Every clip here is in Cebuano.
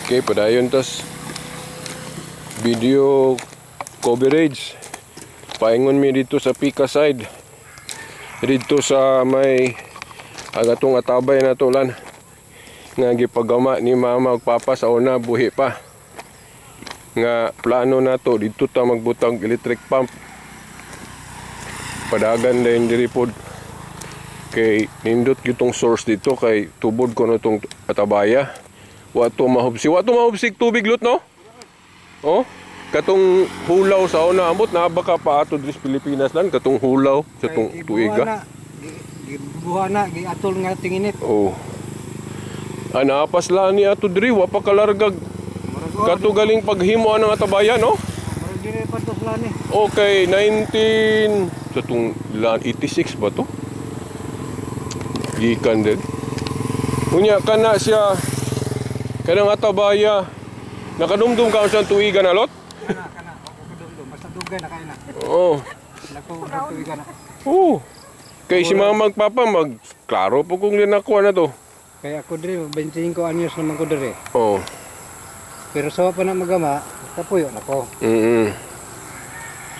Okay, padayon tas video coverage. Paingon mi dito sa Pika side. Dito sa may agatong atabay na tulan nga gipagama ni mama ug papa sa una buhi pa. Nga plano nato dito ta magbutang electric pump. Padagan din diri pod kay nindot gyud source dito kay tubod ko no tong atabaya. Wa to mahubsi, wa to mahubsik tubig lot no? Oh, katong hulaw sa una ambot na baka pa ato diri sa Pilipinas lang katong hulaw sa tong tuiga. Gibuha na giatol nga tinginit. Oh. Ana pas la ni ato diri wa pa kalargag. Kato galing paghimo ang atabaya no? Murag diri pa to sila ni. Okay, 19 sa tong 86 ba to? Gikan din. Unya kana siya kanang atabaya. Nakadumdum ka sa tuiga na lot? Kana kana ako kadumdum basta dugay na kay na. Oo. Nako tuiga na. Oo. Kay si mama ug papa mag klaro po kung ginakuha na to. Kay ako diri 25 anyos naman ko diri. Oo. Pero sa pa na magama, kapuyo nako.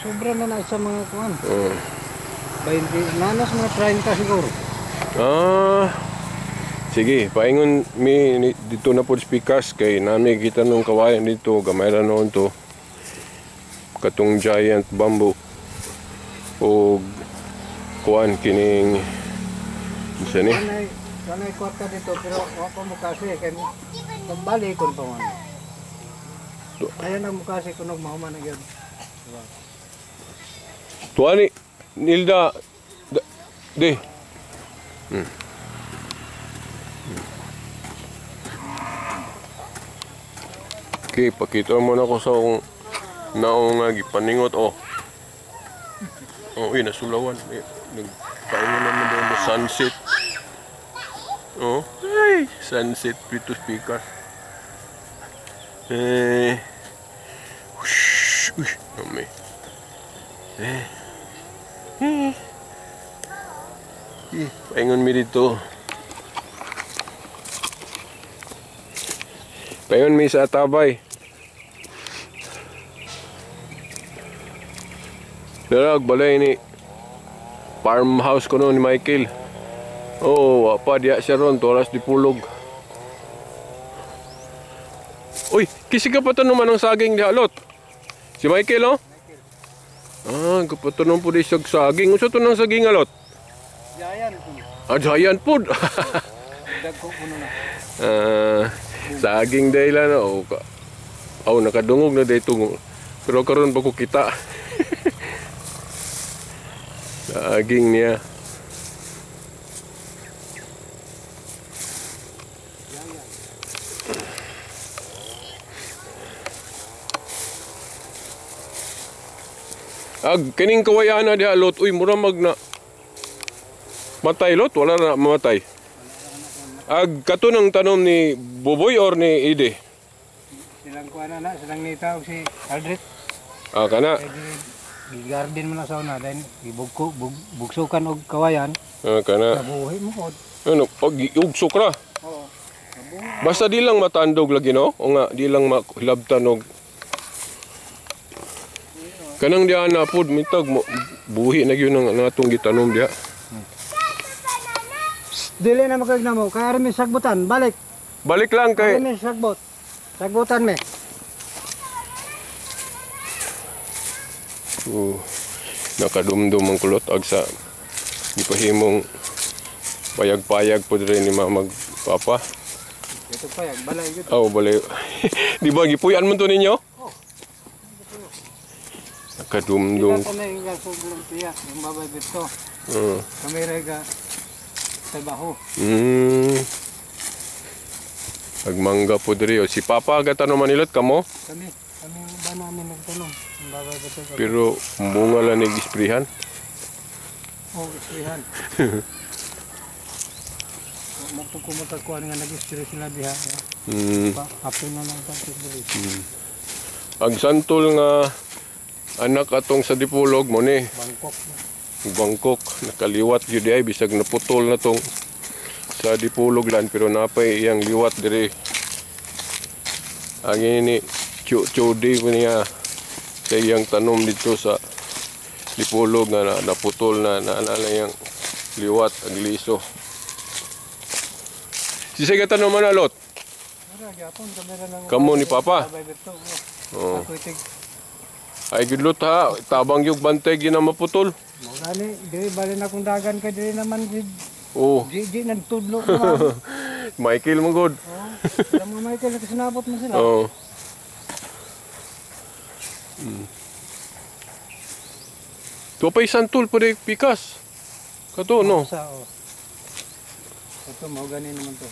Sobra na na sa mga kuan. Oo. 20 nanas mga 30 siguro. Ah. Sige, paingon mi dito na po speakers kay nami kita nung kawayan dito, gamay ra noon to. Katong giant bamboo og kuan kining unsa ni? Kanay kwarta dito pero wa pa mo kasi kay pagbalik kon pa man. Ayan ang mukasi kunog mahuman na gyud. Tuani Nilda de. Okay, pakita mo na ko sa akong naong nga gipaningot oh. Oh, uy, nasulawan. Nagpaingon naman doon mo sunset. Oh, ay, sunset dito speaker. Eh. Ush, uy, may. Eh. Eh. Eh, paingon mi dito. Paingon mi sa atabay. Darag balay ni farmhouse ko no ni Michael. Oh, wa pa diya siya ron, toras di pulog. Uy, kisi ka pa naman ang saging diha lot. Si Michael oh. Ah, kapatanom po di siya saging. Unsa to nang saging alot? Giant po. Ah, giant po. Dagko puno na. Saging dahil na oh. Oh, nakadungog na dito. Pero karon pa ko kita. Saging niya. Ag kining kawayan na diha lot. Uy, mura mag na matay lot, wala na mamatay. Ag kato ng tanom ni Buboy or ni Ide? Silang kuan na, silang nita og si Aldrit. Ah, kana. Gigarden mo na sa una, then gibugko bugsukan og kawayan. Ah, kana. Kabuhi mo pod. Ano, pag ugsok ra. Oo. Basta di lang matandog lagi no? O nga, di lang mahilabtan og kanang diha na pod mitag mo buhi na gyud ang natong gitanom diha. Dili na makag namo, kay ari mi sagbutan, balik. Balik lang kay ari mi sagbot. Sagbutan mi. Oh, nakadumdum ang kulot ag sa gipahimong payag-payag po diri ni mama papa. Ito payag, balay gyud. Oh, balay. Di ba gipuy-an man to ninyo? Oh. Nakadumdum. Kita kami nga sobrang tiyak, yung babay dito. Kami ray ga trabaho. Agmangga po diri. Si Papa gatanom manilot kamo? Kami ba namin nagtanom. Yung babay dito. Pero bunga lang nag-isprihan. Oh, isprihan. Magtukumot ako nga nag-ispri sila diha. Apil na lang sa diri. Ag santol nga anak atong sa Dipolog mo ni. Bangkok. Bangkok nakaliwat gyud ay bisag naputol na tong sa Dipolog lan pero napay iyang liwat diri. Ang ini chudi po niya sa iyang tanom dito sa Dipolog nga naputol na naalala yang liwat ang liso. Sisay ka tanom man alot. Kamo ni Papa. Oh. Ay gudlot ha, tabang yung bantay gina maputol. Gani, dili bali na kung dagan kay dili naman si Oh. Di nagtudlo naman. Michael mo god. Oh. Alam mo Michael, sinabot mo sila. Oo. Ito pa isang tool pa rin pikas. Kato, no? Sa, oh. Ito, mao gani naman to.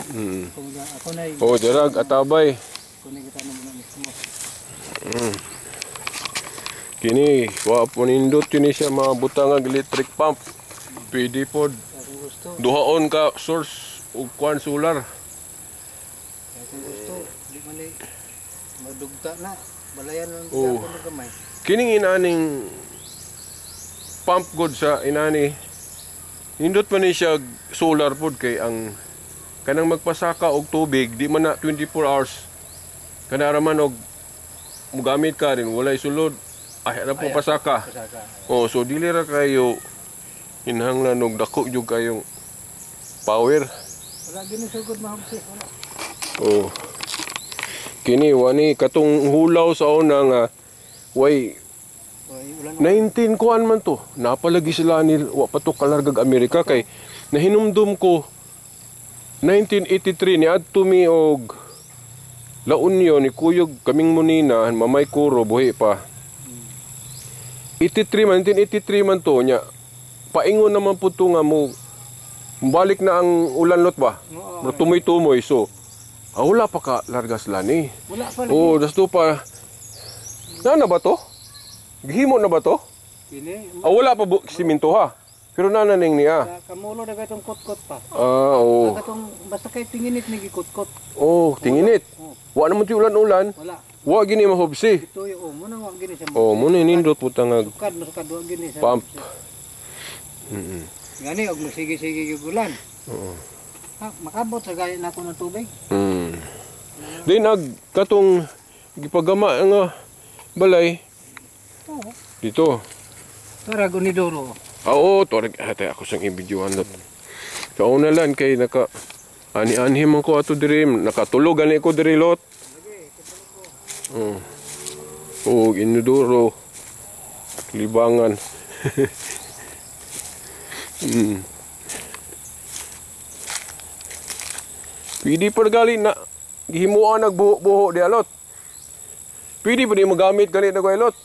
Kung ako na Oh, dirag, atabay. Kunin kita naman mismo. Kini, wa po nindot kini siya mga butang ang electric pump. Pwede po. Gusto. Duhaon ka source ug kuan solar. Kung gusto, di man ni madugta na. Balayan lang oh. ako gamay. Kining inaning pump god sa inani. Nindot man ni siya solar pod kay ang kanang magpasaka og tubig di man na 24 hours. Kanara man og mugamit ka rin walay sulod. Ay ra po pasaka. Pasaka. Oh, so dili ra kayo hinahanglan og dako jud kayong power. Wala gini sugod mahugsi. Wala. Oh. Kini wani katong hulaw sa una nga way 19 kuan man to. Napalagi sila ni wa pa to kalargag Amerika kay nahinumdum ko 1983 ni adto mi og La Union ni kuyog kaming munina mamay kuro buhi pa. 83 man 1983 man to nya. Paingon naman po to nga mo balik na ang ulan lot ba? Oo. Tumoy-tumoy so wala pa ka largas lani. Wala pa. Oh, dasto pa. Na ba to? Gihimo na ba to? Kini. Wala pa siminto ha. Pero nananing niya. Kamulo na katong kot-kot pa. Ah, oo. Katong basta kay tinginit ni gikot-kot. Oh, tinginit. Oh. Wa naman ti ulan-ulan. Wala. Wa gini mahubsi. Tuyo oh, mo na wa gini sa. Oh, mo na nindot po tangag Sukad masukad wa gini sa. pump. Gani og sige-sige gyud ulan. Oo. Ha, makabot sa gaya na ako ng tubig. Di nag katong gipagama nga balay Oo. dito. Tara gunidoro. Oo, torag ate ako sang i-videoan lot. Kauna lang kay naka ani-anhi man ko ato diri, nakatulog ani ko diri lot. Oh. Oh, inodoro. Libangan. Pwede pa gali na gihimuan nagbuho-buho di alot. Pwede pa di magamit gani na alot.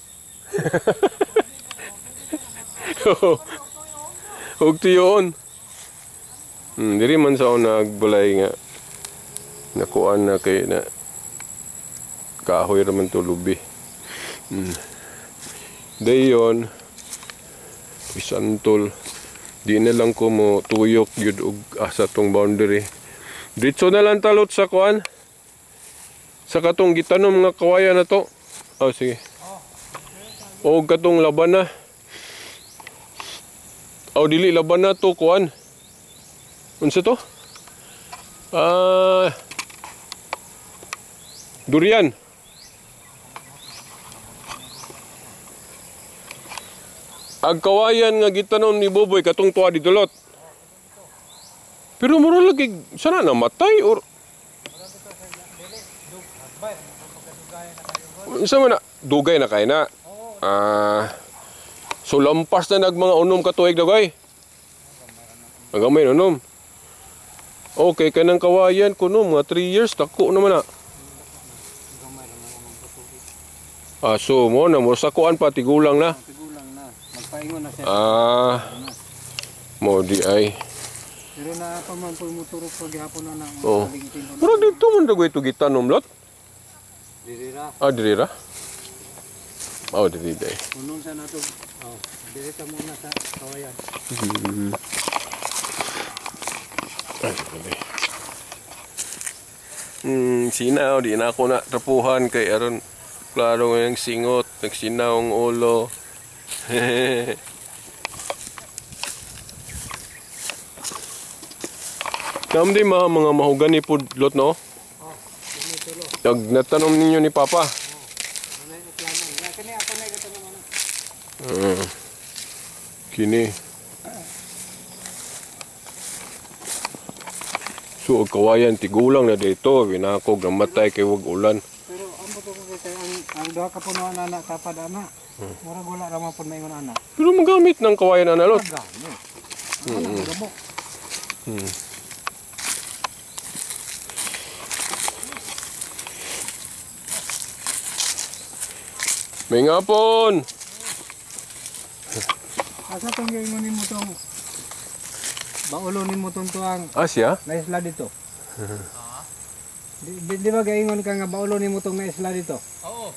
Huwag tuyoon. Diri man sa nagbalay nga nakuan na kay na kahoy raman to lubi. Dayon isantol di na lang ko mo tuyok gyud og asa tong boundary. Ditso na lang talot sa kuan. Sa katong gitanom nga kawayan na to. Oh, sige. O katong laban na. Oh, dili laban na to kuan. Unsa to? Durian. Ang kawayan nga gitanom ni Boboy katong tuwa di dulot. Pero mura lagi sana namatay or unsa man na dugay na kay na. So lampas na nag mga unom ka tuig dugay. Ang gamay unom. Okay kanang kawayan kuno mga 3 years dako naman na. So mo na mo sa kuan pa tigulang na. Tigulang na. Magpaingon na siya. Mo di ay. Pero na pa man po motorok pag gihapon na na. Oh. Murag dito man dagoy ito gitanom lot. Diri ra. Diri ra. Oh, diri day. Kunon sa nato. Oh, diri ta muna sa kawayan. Ay, grabe. Sinaw di na ako na trapuhan kay aron klaro nga yung singot, nagsinaw ang ulo. Kam di mga mahugani pud lot no? Oh, Ni tulo. Nagnatanong ninyo ni Papa. Ano yung plano? Ya kani ako na ikatanong ano. Kini. So, ang kawayan, tigulang na dito. Winakog, namatay kay wag ulan. Pero ang buto ko kay ang duha ka punuan ana tapad ana. Murag wala ra man pud maingon ana. Pero magamit ng kawayan na nalot. Gani. Ano gamo? May ngapon! Asa tong giingon nimo tong baulo nimo tong tuang Ah, siya? naisla dito? Di ba gaingon ka nga baulo nimo tong naisla dito? Oo.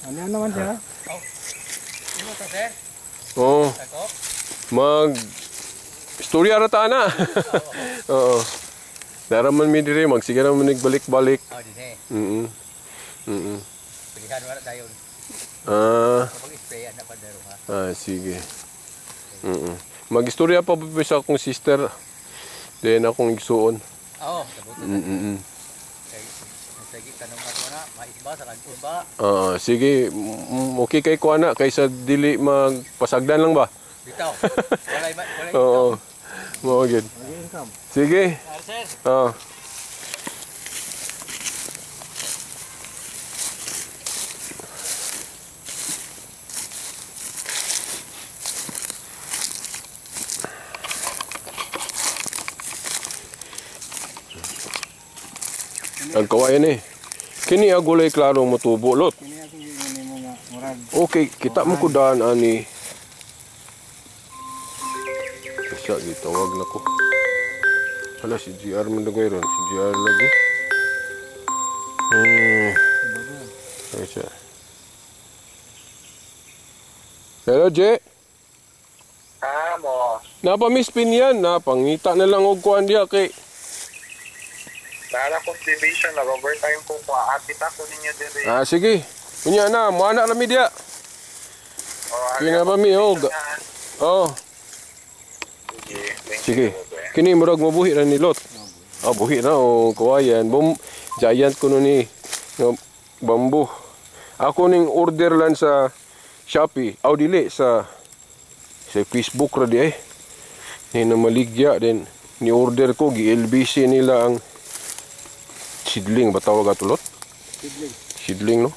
Ano naman siya? Imo to, sir? Oo. Ako? Mag... Istorya ra ta na. Oo. Daraman mi diri, magsiga naman balik-balik. Oh, din eh. Pilihan wala tayo. Ah, Kapag spray na pa daro ha. ah, sige. Mag-istorya pa pa sa akong sister. Then akong igsuon. Oo, sabuto. Kay sige tanong ako na, mais ba sa lagpon ba? Ah, sige, okay kay ko ana kaysa dili magpasagdan lang ba? Bitaw. Walay walay. Oo. Mao gyud. Mag-income. Sige. Sir. Ah. Ang kawayan eh. Kini agulay klarong motubo lot. Kini akong giingon nimo nga murag Okay, kita mo ko daan ani. Siya, gitawag na ko. Hala, si GR man dagay ron. Si GR lagi. Ay siya. Hello, J. Amo. Napamiss pin yan. Napangita na lang og kuan diya kay. Nara kong division, nag-overtime ko ko. Ati ta ko ninyo dire. Ah, sige. Unya na, muana ra mi diya. Oh, Kina ba mi og? Oh, Sige. Thank sige. you, bebe. Kini murag mabuhi ra ni Lot. Ah, buhi ra o kawayan. Bum giant kuno ni nga bamboo. Ako ning order lang sa Shopee. Aw dili sa Facebook ra di ay. Ni na maligya din ni order ko gi LBC nila ang seedling ba tawag ato Lot? Sidling. Seedling no.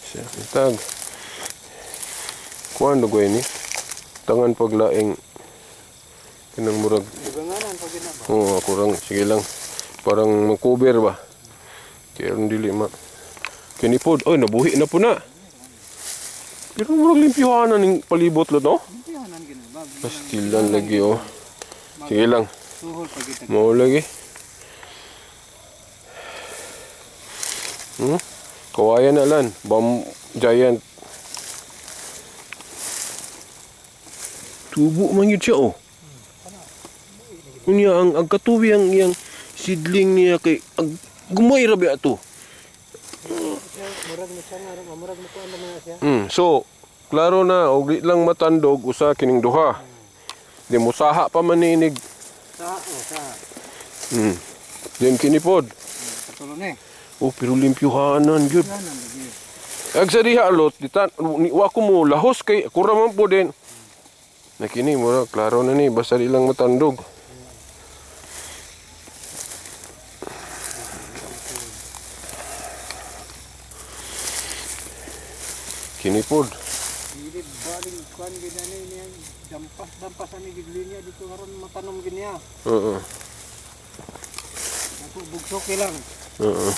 Siya tag. Kuan do ni? Tangan paglaing kanang murag. Duganganan pag gina ba? Oo, ako lang. Sige lang. Parang mag-cover ba? Kaya ron dili ma. Kini pod. Oy, nabuhi na po na. Pero murag limpyohanan ning palibot lot, no? Limpihanan gina ba? Pastilan lagi, oh. Sige lang. Suhol pag kita. Mao lagi. Kawayan na lan. Bam giant. Tubo man yun siya, oh. Unya ang katuwi ang iyang seedling niya kay ang gumay ra ba ato. Murag mo siya nga, murag mo kuan naman siya. So klaro na og di lang matandog usa kining duha. Di musaha pa man niinig. Sa oh, sa. Then kini pod. Katulo ni. Oh, pero limpyuhanan gyud. Hanan lagi. Ag sa diha lot ditan ni wa ko mo lahos kay kura man po din. Na kini mura klaro na ni basta di lang matandog. Kini pod. Dili baling kuan gid ani niya dampas dampas ani gid linya dito karon matanom gid niya. Oo. Ako bugsok lang. Oo.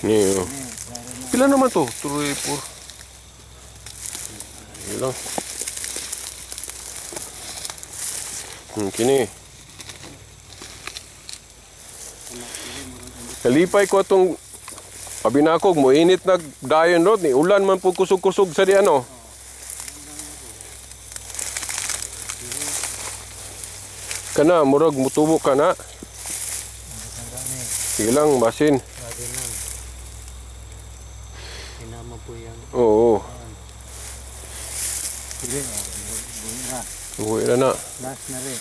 Ni oh. Pila naman to? 3, 4. Sige lang. Kini. Kalipay ko atong abinakog mo init nag dayon rod ni ulan man pud kusog-kusog sa di ano. Kana murag mutubo kana. Sige lang basin. Basin lang. Kinama po yang Oo. Sige, oh, buhi ra. Buhi ra na. Last na rin.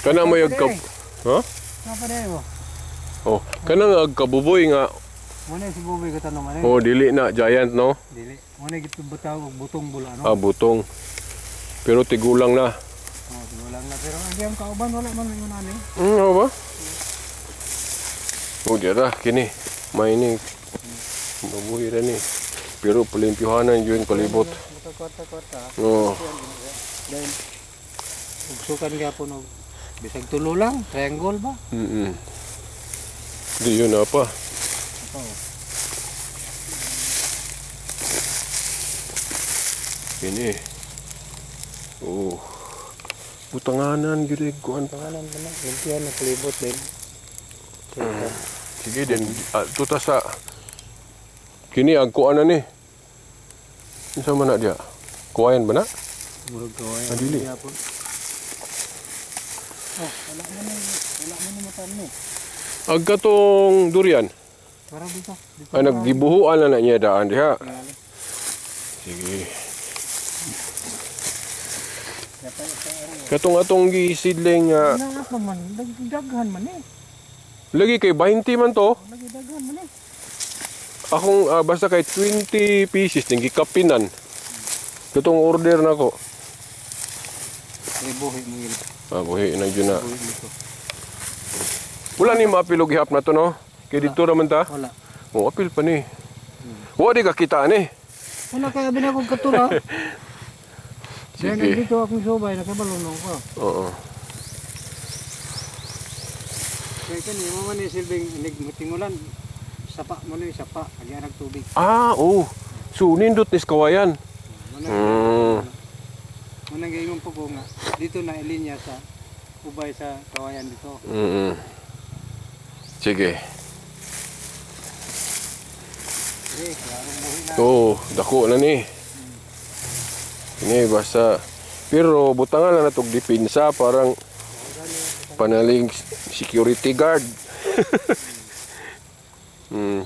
Kana may agkab... Ha? Napa na mo? Oh, kanang agkabuboy nga. Muna si Buboy katanong ano? Oh, dili na giant no. Dili. Muna gito butaw og butong bula no. Ah, butong. Pero tigulang na. Oh, tigulang na pero ang iyang kauban wala man yun ani. Ano ba? Oh, dira kini. May ni. Mabuhi ra ni. Pero palimpyohanan yun palibot. Kwarta-kwarta. Oh. Then ugsukan gyapon og bisag tulo lang, triangle ba? Di yun na pa. Oh. Kini. Oh. Butanganan gyud eh, kuan. Pangalan ba na? Limpihan na palibot din. Sige din, tuta sa kini ang kuan na ni. Unsa man na diya? Kuwayan ba na? Murag kawayan. Ah, dili. Gyapon. Oh, wala man ni, wala man ni matan ni. Ag katong durian. Tara dito. Dito. Ay naggibuhuan na na niya daan diha. Sige. Katong atong gisidling nga Naa pa man, daghan man eh. lagi kay 20 man to. Lagi daghan man eh. Akong basta kay 20 pieces ning gikapinan. Katong order nako. Buhi mo yun. Ah, buhi na gyud na. Buhi mo to. Wala ni maapil og gihap na to no. Kay didto ra man ta. Wala. Mo apil pa ni. Wa di ka kita ni. Wala kaya binagong katura. Sige. Sige. Dito akong subay, nakabalunong ko. Oo. Kaya kani, mo man ni silbing inig mutingulan. Sapa mo ni sapa, agyan tubig. Ah, oo. So nindot ni sa kawayan. Muna muna gayon po ko nga dito na ilinya sa ubay sa kawayan dito. Sige. Sige, klarong buhi na. Oo, dako na ni. Ini basta pero butangan lang natog depensa parang panaling security guard.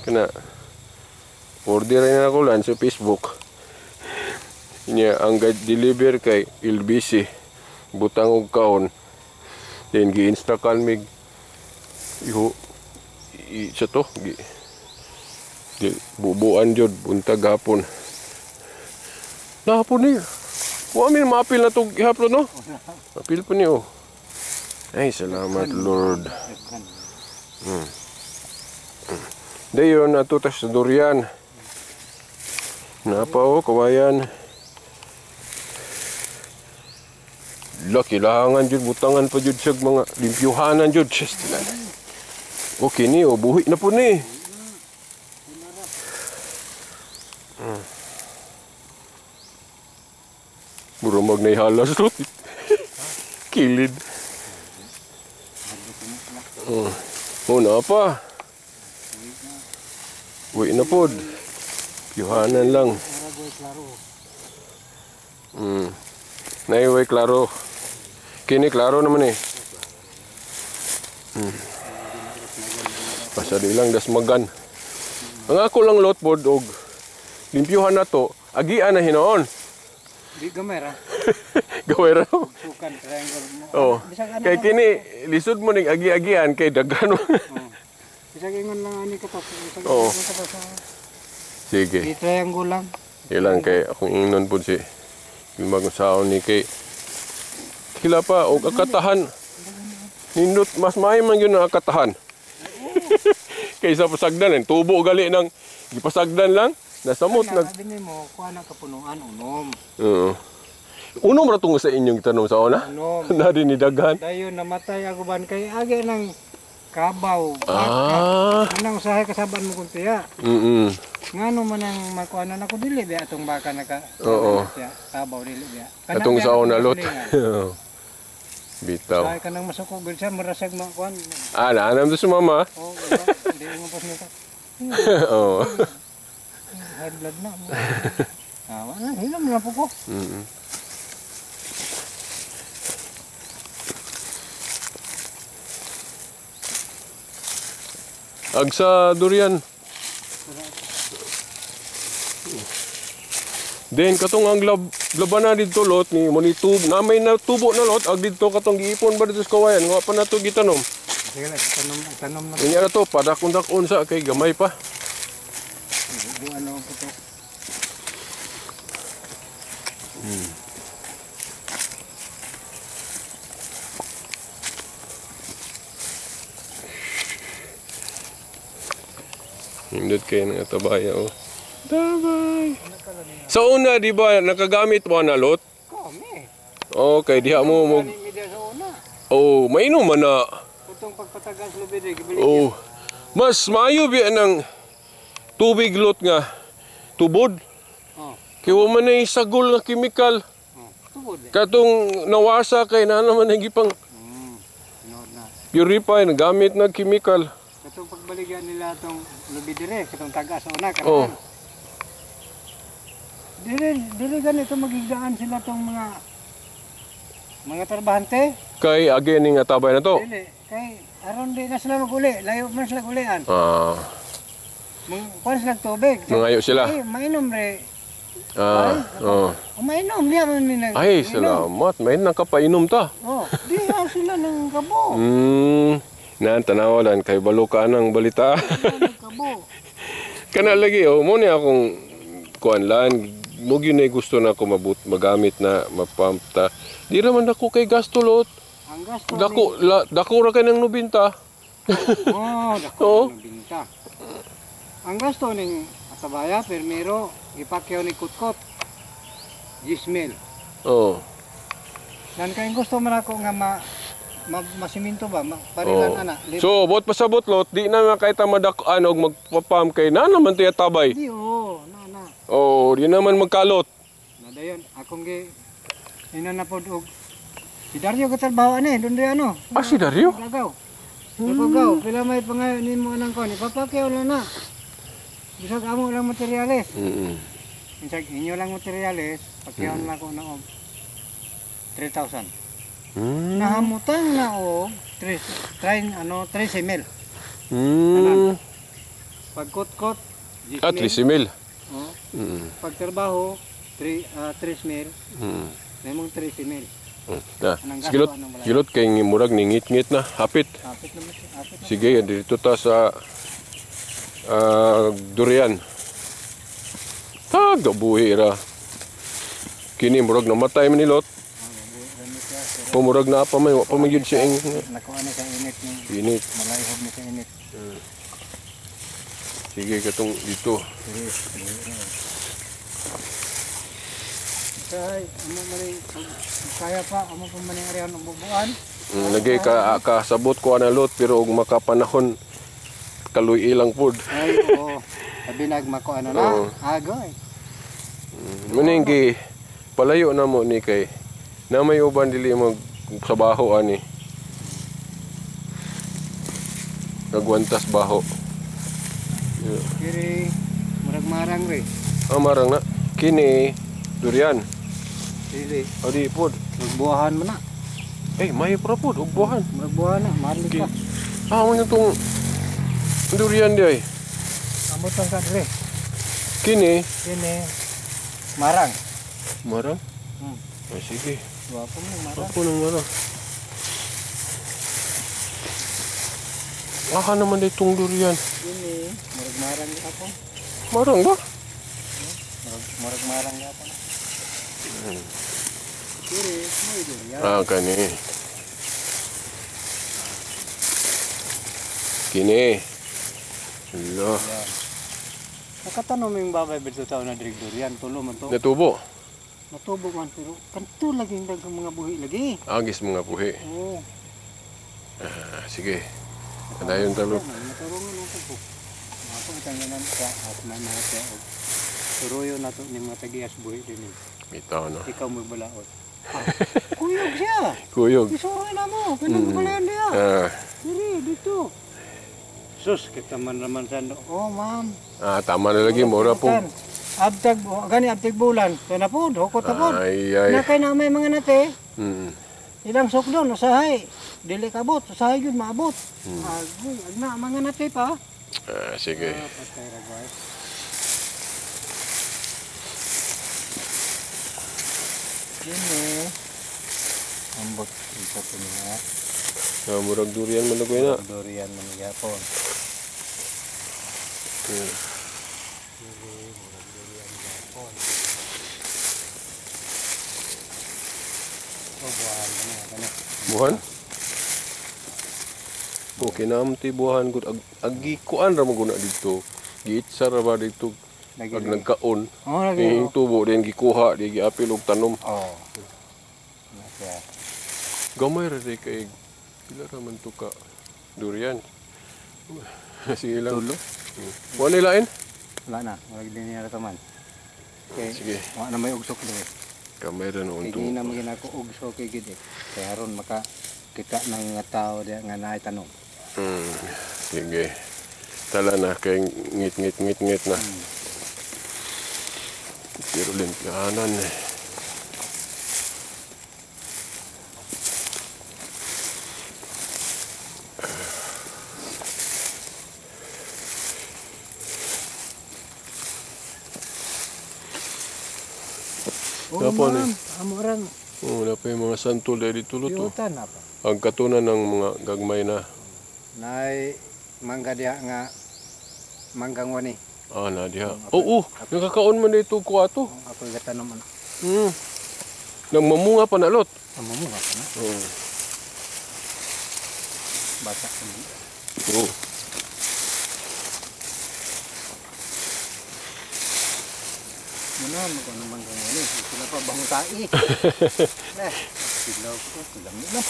Kana order na ako lang sa Facebook. Niya ang deliver kay LBC. Butang og kaon. Then gi-instructan mig iho i, sa to gi, gi bubuan jud buntag hapon. Nahapon ni. Wa mi maapil na tog gihapon no. Apil pa ni oh. Ay salamat Lord. Dayon ato tas sa durian. Napa oh kawayan. Laki lahangan jud butangan pa jud siya mga limpyuhanan jud. Just lang. Okay ni oh buhi na po ni. Murumag na ihalas to. Kilid. Oh, na pa. Uwi na pod. Yuhanan lang. Naiway klaro. Kini klaro naman eh. Basta di lang dasmagan. Ang ako lang lot pod og limpyuhan na to, agian na hinoon. Di gamay ra. Gaway ra. Sukan triangle mo. Oh. Bisag ano Kay kini lisod mo ning agi-agian kay daghan. Oh. Bisag ingon lang ani ka pa. Bisag Oo. ingon ka pa sa Sige. Di triangle lang. Ilang kay akong ingnon pud si Limag saon ni kay kila pa og akatahan. Nindot mas maayo man gyud ang akatahan. Kaysa pasagdan eh. Tubo gali ng gipasagdan lang. Nasamot nag Sabi nimo kuha na kapunuan unom. Oo. Unom ra tungo sa inyong tanom sa una. Unom. Na din ni daghan. Dayon namatay ako ban kay agi nang kabaw. Baka. Ah. Anang usahay kasaban mo kung tiya. Ngano man ang makuha na nako dili biya atong baka naka. Oo. Tiya, kabaw dili biya. Kana Atong biya sa una akong lot. kasilingan. Bitaw. Usahay ka nang masuko gud siya marasag makuan. Ah, naanam to sa mama. Oh, diba? Hindi mo pas nito. Oo. High blood na. Ah, wala hilom na po ko. Ag sa durian. Then katong ang lab Laban na didto lot ni mo ni tub na may natubo na lot ag didto katong giipon ba dito sa kawayan nga pa nato gitanom. Sige lang, tanom, tanom na. Unya na to padakon-dakon sa kay gamay pa. Buwan ano ko to. Hindot kayo ng atabaya oh. Tabay. Sa una di ba nakagamit mo na lot? Kami. Okay, diha mo mo Kani mi diha sa una. oh, mainom man na. Kutong pagpatagas lubi diri gibalik. Oh. Mas maayo biya ng tubig lot nga tubod. Oh. Kay wa man ay sagol nga kimikal. Oh, tubod. Eh. Katong nawasa kay na naman ang gipang Tinuod na. purify na gamit na kimikal. Katong pagbaligyan nila tong lubi dire, katong tagas sa una Oh. karon. Dire dire ganito magigdaan sila tong mga mga trabahante. Kay again ning atabay na to. Dili kay aron di na sila maguli, layo man sila gulian. Ah, Mang kuan sila tubig. mangayo sila. Eh, mainom re. Ah, oh. O mainom diya man mi nag. Ay, salamat. May nakapainom ta. Oh, di na sila nang kabo. Naan tanawalan kay balo ka ng balita. Nang kabo. Kana lagi oh, mo ni akong kuan lan mo gyud nay gusto na ako mabut magamit na mapump ta. Di raman dako kay gasto lot. Ang gasto Dako la, dako ra kay ng 90. ni, oh, dako Oo. ng binta. Ang gasto ning atabaya permiro gipakyaw ni Kutkot. 10,000. Oh. Nan kay gusto man ako nga ma, ma masiminto ba, ma, parilan Oh. ana. So, bot pasabot lot, di na makita madak-an og magpapam kay na naman tiya tabay. Di oh, na na. Oh, di naman magkalot. Nadayon akong gi ina na pod og si Dario katrabaho ani, doon rin ano. Ah, si Dario? Lagaw. Lagaw, pila may pangayo nimo anang kon, ipapakyaw lang na. Bisag amo lang materyales. Bisag inyo lang materyales, pakyaw lang ko na og 3,000. Nahamutang na og 3 3 ano 13 mil. Pagkutkot 10 Ah, mil. 13 mil. Oh. Pagtrabaho 3 3 mil. Memong 13 mil. Na, Anong gasto, sigilot, anong balay? gilot kay murag ni ngit-ngit na, hapit. Apit naman siya, apit na. Sige, dito ta sa durian. Tagabuhi ra. Kini murag namatay man ni lot. O murag na pa man, wa pa man gyud siya ing Nakuha na sa init ni init. malayhob ni sa init. Sige katong dito. Kay amo man ni- kaya pa amo pa man ni arihan og bubuan. Lagi ka kasabot ko ana lot pero og makapanahon kaluy lang pud. Ay oo. Sabi nagmako ano na. Oo. Agoy. Muning gi palayo na mo ni kay na may uban dili mag sa baho ani. Nagwantas baho. Yeah. Kiri murag marang re. Ah, marang na. Kini durian. Dili O di pod. magbuahan man na. Eh, may pra pod og buhan. Murag buahan na, marli Okay. ka. Ah, mo tong durian di ay. Amo tong ka dire. Kini Kini marang. marang. Hmm. Ah, sige. Gwapo mo marang. Ako nang marang. Aka naman ditong durian. Kini murag marang gyapon. Marang ba? Murag murag marang gyapon. Kiri may durian. Ah, kani. Kini. Ala, Nakatanom yung babay bito tao na diri durian tulo man to. natubo. Natubo man pero kanto lagi yung daghang mga buhi lagi. Agis mga puhi. Oo. Ah, sige. Adayon talo. Matarungan nato po. Ako bitang ganan sa asma na siya og turuyo nato ni mga tagiyas buhi din. Eh. Bitaw no. Ikaw mo balaot. Ah, kuyog siya. Kuyog. Isuroy na mo. Kanang balayan niya. Ah, Diri dito. Sus, kita man naman sa Oh, ma'am. ah, tama na lagi mura po. Abtag, gani abtag bulan. Kaya na po, hukot na po. Ay ay. Na kay na may mga nate. Ilang sukdon, usahay. Dili kabot, usahay yun, maabot. Agoy, agna, mga nate pa. Ah, sige. Ah, patay ra, guys. Kini. Ambot isa to niya. Murag durian man na na. Durian man gyapon. Murag durian gyapon. Oh, buhan man kana. Buhan? Okay na amti buhan gud agi kuan ra man guna didto. Giitsa ra ba didto pag nagkaon. Oh, lagi. Yung tubo din gikuha, di giapil og tanom. Oh. Siya. Gamay ra di kay pila ra man to ka durian. Sige lang. Tulo. Wa ni lain? Wala na, wala gid niya ra taman. Okay. Sige. Wa na may ugsok diri. Gamay ra noon Kay to. gina man ko ugsok kay gid eh. Kay aron maka kita ng nga tao diya nga naay tanom. Sige. Tala na kay ngit ngit ngit ngit na. Pero limpianan eh. Oh, Dapat ma'am, amo rang. Oh, wala pa yung mga santol dahil dito to. Yutan na pa. Ang katunan ng mga gagmay na. Nay mangga diha nga manggang wani. Ah, na diha. Oo, oh, nakakaon man dito ko ato. Ako gatanom man. Nang mamunga pa na lot. Mamunga pa na. Oo. Bata. Oo. Muna mo ng manggang wani. Sila pa bang tai. Eh, sila ko sila na.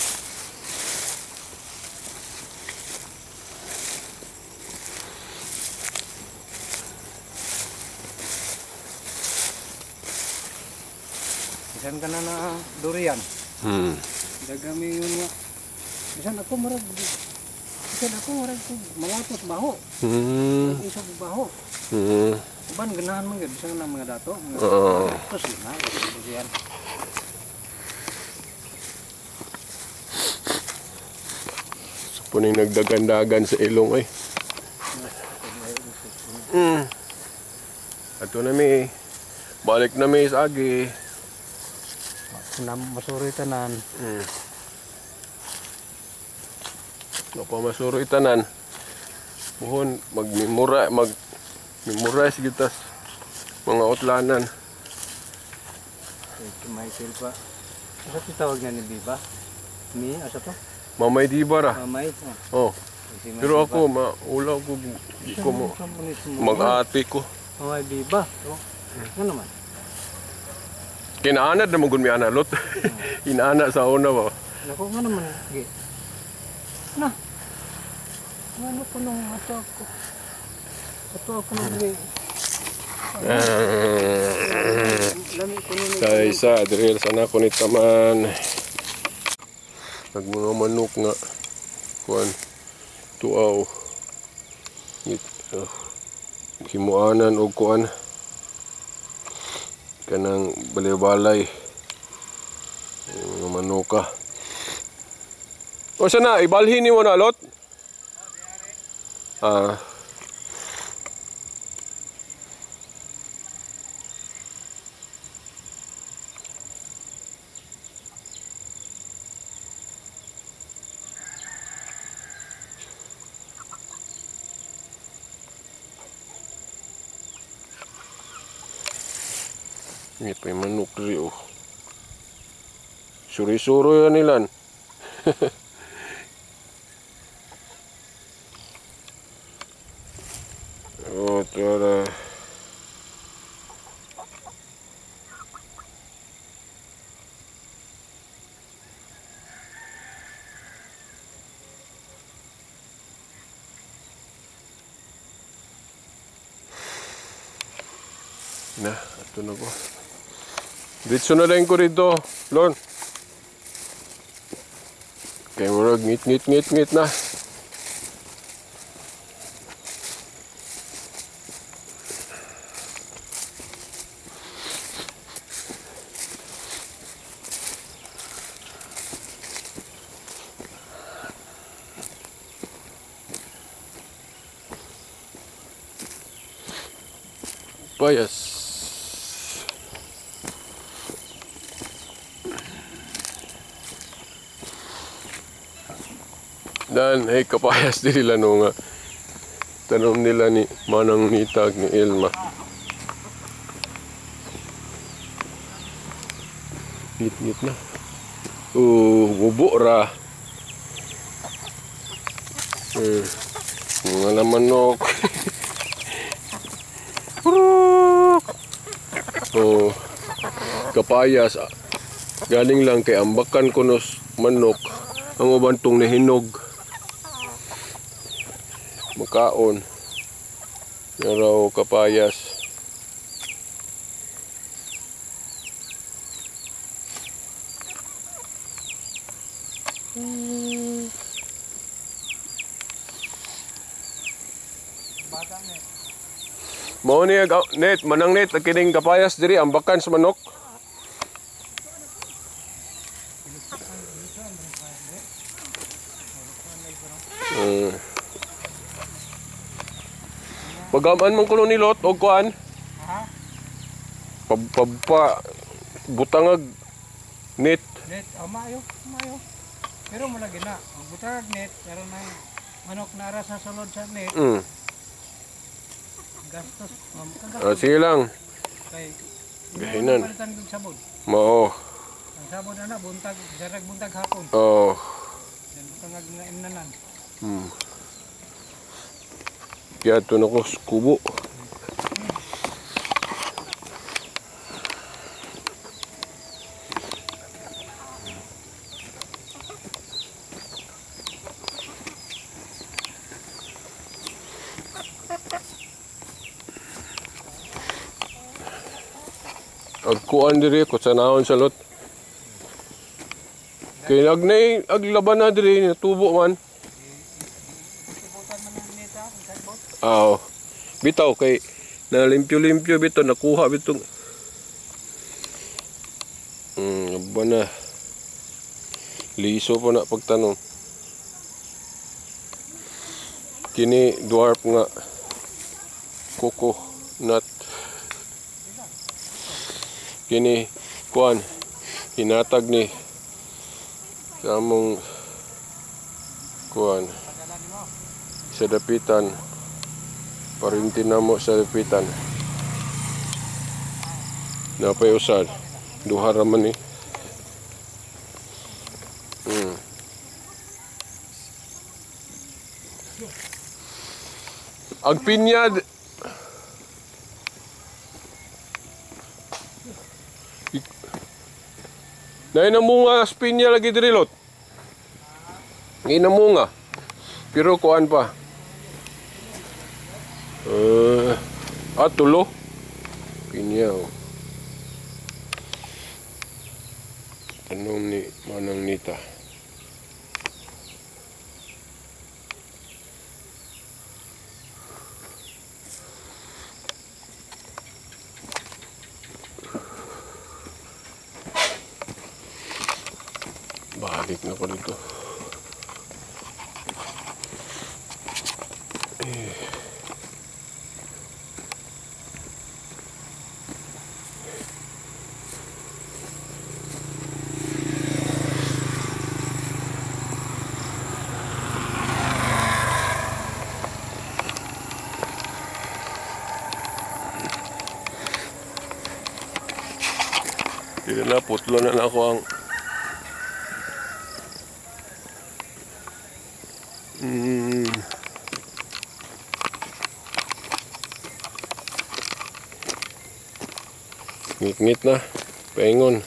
Bisan ka na na durian. Dagami yun nga. Bisan ako murag malatos baho. Isa baho. Uban ganahan man gyud bisan na mga dato. Malatos na durian. So puning nagdagandagan sa ilong ay. Ato na mi. Balik na mi sa agi. Na masuri tanan. No pa masuro itanan. Buhon mag-memorize gitas mga utlanan. Kay Michael pa. Asa tawag na ni Biba? Mi asa to? Mamay Diba ra. Mamay. Oh. Si May Pero Diba. ako maulaw ko di ko mo mag-ati ko. Mamay Biba. Oh. Ano naman? Kinaanad na magun mi ana lot. Inaana sa una ba. Nako nga naman. Gi. Na. Ano ko nung ato ako. Ato ako nung gi. Lami ko nung Sa isa drill sana ko ni taman. Nag mga manok nga kuan tuaw. Himuanan og kuan kanang balay-balay mga manuka. O sana ibalhin nimo na lot? Ah. May pa yung manok rin, oh. Suri-suro yan nilan. Oh, tara. Na, ato na ko. Dito na lang ko rito, Lon. Kaya murag ngit ngit ngit ngit na. Payas. Dan, hey, kapayas din nila no nga. Tanom nila ni Manang Nita ni Elma. Ngit-ngit na. Gubo ra. Mga manok. Oh, kapayas. Galing lang kay ambakan ko nos manok. Ang uban tong nahinog. Makaon. Pero kapayas. Mao ni net manang net kining kapayas diri ambakan sa manok. Pagaman man kuno ni Lot og kuan. Ha? Pa butangag net. Net, oh, maayo, maayo. Pero mo lagi na, og butangag net, pero na manok nara sa sulod sa net. Gastos, Ah, sige lang. Kay gahinan. Palitan kog sabon. Mao. Ang sabon ana buntag, jarag buntag hapon. Oh. Then butangag nga imnanan. Kaya ito na ko, kubo. Agkuan diri, kutsanahon sa lot. Kaya agnay, aglaban na diri, natubo man. Aw. Bitaw kay nalimpyo-limpyo bitaw nakuha bitong. Aba na. Liso pa na pagtanong. Kini dwarf nga coco nut. Kini kuan hinatag ni sa among kuan sa dapitan. Parinti na mo sa dapitan. Napay usad. Duha ra man ni. Ang pinyad. Nay namunga sa pinya lagi diri lot. Ngay namunga. Pero kuan pa. Tulo. Pinya. Tanom ni Manang Nita. Balik na ko dito. Dito na, putlo na ako ang Ngit-ngit na, paingon.